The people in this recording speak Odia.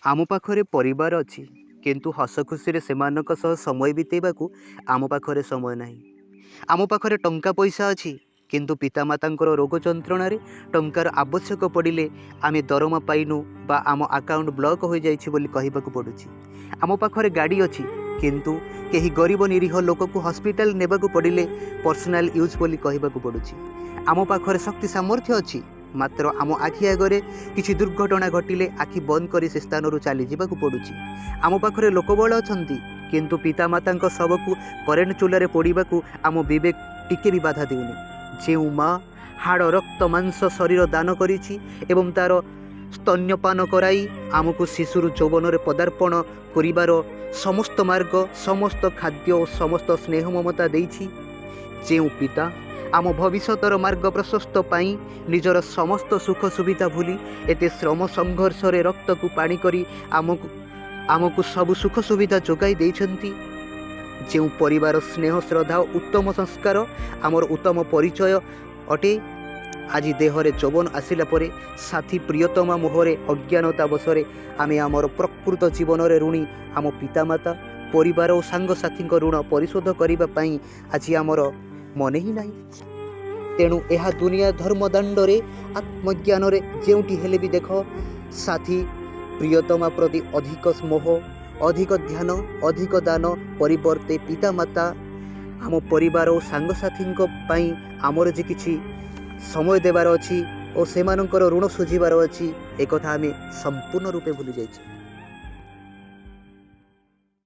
ଆମ ପାଖରେ ପରିବାର ଅଛି, କିନ୍ତୁ ହସ ଖୁସିରେ ସେମାନଙ୍କ ସହ ସମୟ ବିତେଇବାକୁ ଆମ ପାଖରେ ସମୟ ନାହିଁ। ଆମ ପାଖରେ ଟଙ୍କା ପଇସା ଅଛି, କିନ୍ତୁ ପିତାମାତାଙ୍କର ରୋଗ ଯନ୍ତ୍ରଣାରେ ଟଙ୍କାର ଆବଶ୍ୟକ ପଡ଼ିଲେ ଆମେ ଦରମା ପାଇନୁ ବା ଆମ ଆକାଉଣ୍ଟ ବ୍ଲକ୍ ହୋଇଯାଇଛି ବୋଲି କହିବାକୁ ପଡ଼ୁଛି। ଆମ ପାଖରେ ଗାଡ଼ି ଅଛି, କିନ୍ତୁ କେହି ଗରିବ ନିରୀହ ଲୋକକୁ ହସ୍ପିଟାଲ ନେବାକୁ ପଡ଼ିଲେ ପର୍ସନାଲ ୟୁଜ୍ ବୋଲି କହିବାକୁ ପଡ଼ୁଛି। ଆମ ପାଖରେ ଶକ୍ତି ସାମର୍ଥ୍ୟ ଅଛି, ମାତ୍ର ଆମ ଆଖି ଆଗରେ କିଛି ଦୁର୍ଘଟଣା ଘଟିଲେ ଆଖି ବନ୍ଦ କରି ସେ ସ୍ଥାନରୁ ଚାଲିଯିବାକୁ ପଡ଼ୁଛି। ଆମ ପାଖରେ ଲୋକବଳ ଅଛନ୍ତି, କିନ୍ତୁ ପିତାମାତାଙ୍କ ଶବକୁ କରେଣ୍ଟ ଚୁଲାରେ ପୋଡ଼ିବାକୁ ଆମ ବିବେକ ଟିକେ ବି ବାଧା ଦେଉନି। ଯେଉଁ ମା ହାଡ଼ ରକ୍ତ ମାଂସ ଶରୀର ଦାନ କରିଛି ଏବଂ ତା'ର ସ୍ତନ୍ୟପାନ କରାଇ ଆମକୁ ଶିଶୁରୁ ଯୌବନରେ ପଦାର୍ପଣ କରିବାର ସମସ୍ତ ମାର୍ଗ, ସମସ୍ତ ଖାଦ୍ୟ ଓ ସମସ୍ତ ସ୍ନେହ ମମତା ଦେଇଛି, ଯେଉଁ ପିତା ଆମ ଭବିଷ୍ୟତର ମାର୍ଗ ପ୍ରଶସ୍ତ ପାଇଁ ନିଜର ସମସ୍ତ ସୁଖ ସୁବିଧା ଭୁଲି ଏତେ ଶ୍ରମ ସଂଘର୍ଷରେ ରକ୍ତକୁ ପାଣି କରି ଆମକୁ ସବୁ ସୁଖ ସୁବିଧା ଯୋଗାଇ ଦେଇଛନ୍ତି, ଯେଉଁ ପରିବାର ସ୍ନେହ ଶ୍ରଦ୍ଧା ଓ ଉତ୍ତମ ସଂସ୍କାର ଆମର ଉତ୍ତମ ପରିଚୟ ଅଟେ, ଆଜି ଦେହରେ ଯୌବନ ଆସିଲା ପରେ ସାଥୀ ପ୍ରିୟତମା ମୋହରେ ଅଜ୍ଞାନତା ବଶରେ ଆମେ ଆମର ପ୍ରକୃତ ଜୀବନରେ ଋଣୀ ଆମ ପିତାମାତା, ପରିବାର ଓ ସାଙ୍ଗସାଥୀଙ୍କ ଋଣ ପରିଶୋଧ କରିବା ପାଇଁ ଆଜି ଆମର ମନେ ହିଁ ନାହିଁ। ତେଣୁ ଏହା ଦୁନିଆ ଧର୍ମଦାଣ୍ଡରେ ଆତ୍ମଜ୍ଞାନରେ ଯେଉଁଠି ହେଲେ ବି ଦେଖ, ସାଥୀ ପ୍ରିୟତମା ପ୍ରତି ଅଧିକ ମୋହ, ଅଧିକ ଧ୍ୟାନ, ଅଧିକ ଦାନ ପରିବର୍ତ୍ତେ ପିତାମାତା, ଆମ ପରିବାର ଓ ସାଙ୍ଗସାଥୀଙ୍କ ପାଇଁ ଆମର ଯେ କିଛି ସମୟ ଦେବାର ଅଛି ଓ ସେମାନଙ୍କର ଋଣ ଶୁଝିବାର ଅଛି, ଏକଥା ଆମେ ସମ୍ପୂର୍ଣ୍ଣ ରୂପେ ଭୁଲି ଯାଇଛେ।